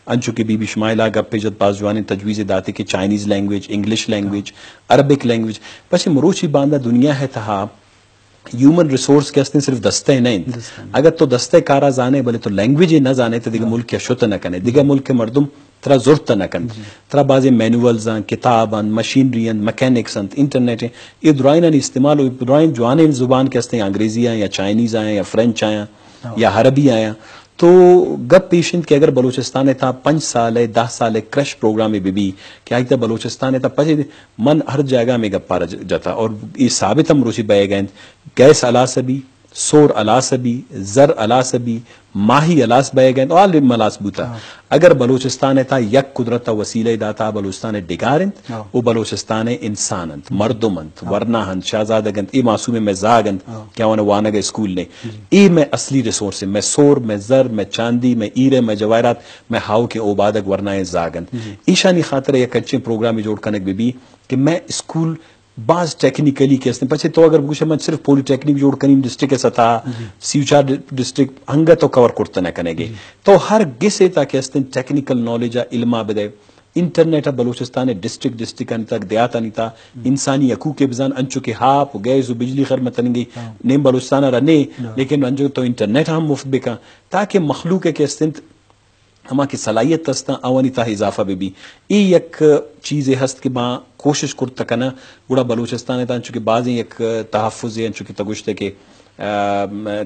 انچو کہ be be شمائل ءَ گپے جت، باز جوانیں تجویزے داتے کہ Chinese language, English language, Arabic language, پچے مروچی باندا دنیا ءِ تہا ہیومن ریسورس کہ استیں صرف دستہ نہ انت۔ دستہ نہ۔ اگر تو دستہ کارا زانے بلے تو لینگویج نہ زانے تو دگہ ہاں۔ ملک ءَ شت نہ کنے، دگہ ہاں۔ ملک ءِ مردم ترا زرت نہ کنت۔ جی۔ ترا بازیں مینولز آں، کتاب آں، مشینری آں، میکینکس آں، انٹرنیٹ آں، اے درائینانی استعمال و درائیں جوانیں زبان کہ استیں انگریزی آں یا چائنیز آں یا فرنچ آں ہاں۔ یا عربی آں۔ تو گپ ایش انت کہ اگر بلوچستان ءِ تہا پنچ سال ءِ، دہ سال ءِ کریش پروگرامے بہ بی کہ آئی تہا بلوچستان ءِ تہا پچے من ہر جاگہ ہمے گپارا ج-، جتا اور اے ثابت ہم مروچی بئیگ ءَ انت، گیس ہلاس بی، سور ہلاس بی، زر ہلاس بی، ماہی ہلاس بئیگ ءَ انت، آل علم ہلاس بوتا۔ ہاں۔ اگر بلوچستان ءِ تہا یک قدرت ءِ وسیلہ داتا بلوچستان ءِ ڈگار انت، ہاں۔ او بلوچستان ءِ انسان انت، ہاں۔ مردم انت، ہاں۔ ورنا انت، شہزادگ انت، اے معصوم مئے زاگ انت ہاں۔ کہ آوان وانگ ءِ اسکول نے۔ جی۔ اے مئے اصلی ریسورس انت، مئے سور، مئے زر، مئے چاندی، مئے ہیرے، مئے جواہرات، مئے ہاؤکیں اوبادگ ورنائیں زاگ انت۔ جی۔ ایشانی خاطر یک انچیں پروگرامے جوڑ کنگ بہ بی کہ مئے اسکول باز ٹیکنیکلی کہ استیں، پچے تو اگر بگوشے من صرف پولی ٹیکنیک جوڑ کنیں ڈسٹرکٹ ءِ سطح، جی۔ سی و چار ڈ-، ڈسٹرکٹ ہنگا تو کور کرت نہ کنگے۔ جی۔ تو ہر گسے تا کہ استیں ٹیکنیکل نالج ءَ علم ءَ بدے، انٹرنیٹ ءَ بلوچستان ءِ ڈسٹرکٹ، ڈسٹرکٹانی تک، دیہاتانی تا ہم۔ انسانی حقوق ءَ بزان، انچو کہ آپ و گیس و بجلی خر متنگی ہاں۔ نیم بلوچستان ءَ را نے، ہاں۔ لیکن انچو تو انٹرنیٹ ہم مفت بکن تاکہ مخلوق ءَ کہ استنت ہما کہ صلاحیت است آں، آوانی تہا اضافہ بہ بی۔ اے یک چیزے ہست کہ ما کوشش کرت کناں، گڑا بلوچستان ءِ تہا انچو کہ بازیں یک تحفظے انچو کہ تو گوشتے کہ، آ،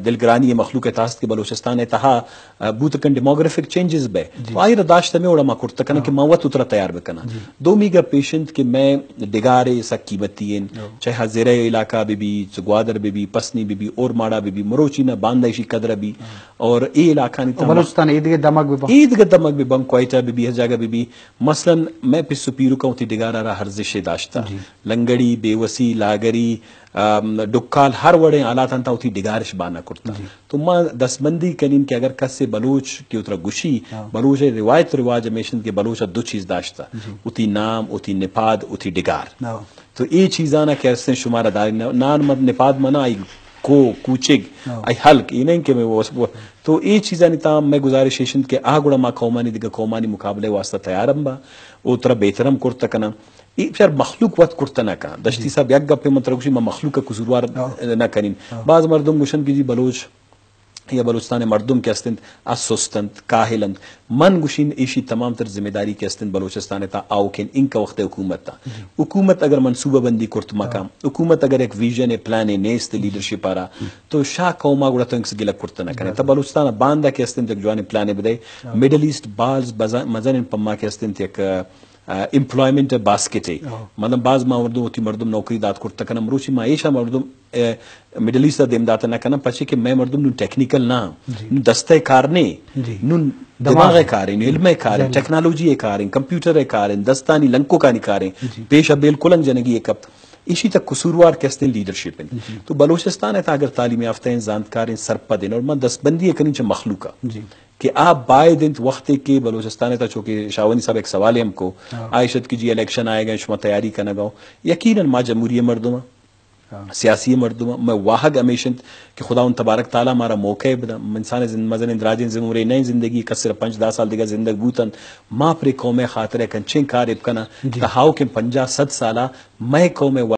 دلگرانی مخلوق ءِ تہا ہست کہ بلوچستان ءِ تہا، آ، بوت کن ڈیموگرافک چینجز بہ۔ جی۔ تو آئی را داشت ہمے وڑا ما کرت کناں ہاں۔ کہ ما وت اترا تیار بکناں۔ جی۔ دومی گپ ایش انت کہ مئے ڈگارے سک قیمتی انت، ہاں۔ چاہے ہزیرہ علاقہ بہ بی، چہ گوادر بہ بی، پسنی بہ بی، اورماڑہ بہ بی، مروچی نہ باندا ایشی قدر بی۔ ہاں۔ اور اے علاقہ نی و تمام بلوچستان ءِ ایدگہ دمگ بہ بنت۔ ایدگہ دمگ بہ بنت، کوئٹہ بہ بی، ہر جاگہ بہ بی۔ مثلاً مئے پس و پیرکاں وتی ڈگار ءَ را ارزشے داشتہ۔ جی۔ لنگڑی، بیوسی، لاگری، آم، ڈکال ہر وڑیں حالاتاں تہا وتی ڈگارش بہانہ کرتہ۔ جی۔ تو ما دستبندی کنیں کہ اگر کسے بلوچ کہ وترا گوشی، ہاں۔ بلوچ ءِ روایت رواج ہمیش انت کہ بلوچ ءَ دو چیز داشتہ۔ جی۔ وتی نام، وتی نپاد، وتی ڈگار۔ ہاں۔ تو اے چیزانا کہ استیں شمارا داری نہ، نان مت نپاد منا آئی کو، کوچگ، ہاں۔ آئی ہلک، اے نہیں کہ میں وہ، وہ، تو اے چیزانی تام میں گزارش ایش انت کہ آ گڑا ما قومانی دگہ قومانی مقابلہ واسطہ تیار ہم با، او ترا بہتر ہم کرت کناں۔ اے بچار مخلوق وت کرت نہ کن۔ دشتی جی۔ صاحب یک گپے من ترا گوشی، ما مخلوق ءَ قصوروار ہاں۔ نہ کنین۔ ہاں۔ بعض مردم گوشن کہ جی بلوچ یا بلوچستان ءِ مردم کہ است انت، آ سست انت، کاہل انت۔ من گوشین ایشی تمام تر ذمہ داری کہ است انت بلوچستان ءِ تہا آؤکیں انکہ وخت ءِ حکومت ءِ۔ جی۔ حکومت اگر منصوبہ بندی کرت مکان، ہاں۔ حکومت اگر یک ویژن ءِ پلان ءِ نیست، جی۔ لیڈرشپ ءَ را، جی۔ تو شا قوم ءَ گڑا تو انکس گلہ کرت نہ کنے۔ بالکل۔ تا بلوچستان ءَ باندا کہ است انت یک جوانیں پلانے بدے۔ ہاں۔ مڈل ایسٹ باز بزا-، مزنیں پما کہ است انت یک، آ، ایمپلائمنٹ باسکٹ ہے۔ ہاں۔ مطلب باز ما مردم وتی مردم نوکری دات کرت کنن۔ مروچی ما ایشا مردم، آ، مڈل ایسٹ ءَ دیم دات نہ کنن، پچے کہ مئے مردم نوں ٹیکنیکل نہ، جی۔ نوں دستہ کار نے، جی۔ نوں دماغ۔ دماغ کاریں، علم کاریں، ذہن۔ ٹیکنالوجی کاریں، کمپیوٹر کاریں، دستانی لنکوکانی کاریں، جی۔ پیش ءَ بیل کلنگ جنگی ایک ہفت۔ ایشی تک قصوروار کہ استیں لیڈرشپ انت۔ جی۔ تو بلوچستان ءِ تہا اگر تعلیم یافتہ ہیں، زانتکار ہیں، سرپد ہیں، اور من دستبندی کنیں چہ مخلوق ءَ۔ جی۔ کہ آ باید انت وختے کہ بلوچستان ءِ تہا چونکہ شاہونی صاحب یک سوالے ہم کو، ہاں۔ آ ایش ات کہ جی الیکشن آئیگ ءَ، شما تیاری کنگ ءَ ہو۔ یقیناً ما جمہوری مردم آں، ہاں۔ سیاسی مردم آں، مئے واہگ ہمیش انت کہ خداوند تبارک تعالیٰ مارا موقع بدنت۔ انسان زند-، مزنیں دراجیں زمرے نہ انت زندگی، کس صرف پنچ دہ سال دگہ زندگ بوتنت۔ ما پرے قوم ءِ خاطر ءَ کنچیں کار بکن آں، جی۔ تہا آؤکیں پنجاہ صد سال ءَ مئے قوم ءِ